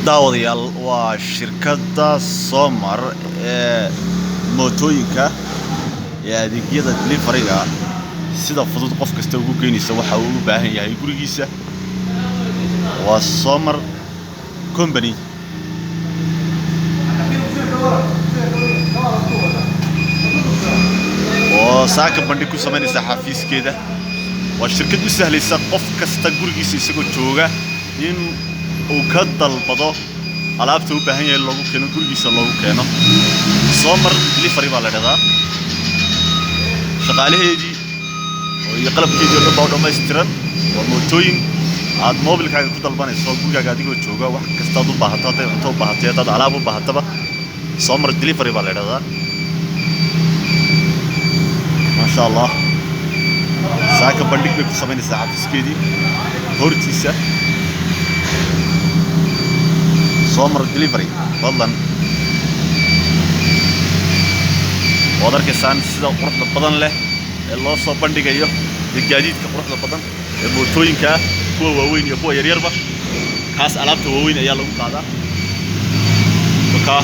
Daawadayaal, waa shirkadda Somar ee mootooyinka ee adeegyada delivery-ga sida fudud qof kasta ugu geynaysa waxa uu u baahan yahay gurigiisa. Waa Somar Company oo saaka bandhig ku samaynaysa xafiiskeeda. Waa shirkad u sahlaysa qof kasta gurigiisa isagoo jooga in uu ka dalbado alaabta u baahan yahay, loogu keeno gurigiisa loogu keeno. Somar Delivery baa la dhahdaa. Shaqaalaheedii iyo qalabkeedii oo dhan baa u dhammaystiran. Waa mootooyin aad moobilkaaga ku dalbanayso gurigaaga adigoo jooga wax kastaad u baahato, hadday cunto u baahatay, haddaad alaab u baahataba. Somar Delivery baa la dhahdaa. Maasha Allah, saaka bandhig bay ku samaynaysaa xafiiskeedii hortiisa. Somar Delivery, fadlan. Waad arkaysaan sida quruxda badan leh ee loo soo bandhigayo iyo gaadiidka quruxda badan ee mootooyinka ah, kuwa waaweyn iyo kuwa yaryarba. Kaas alaabta waaweyn ayaa lagu qaadaa. Wakaa.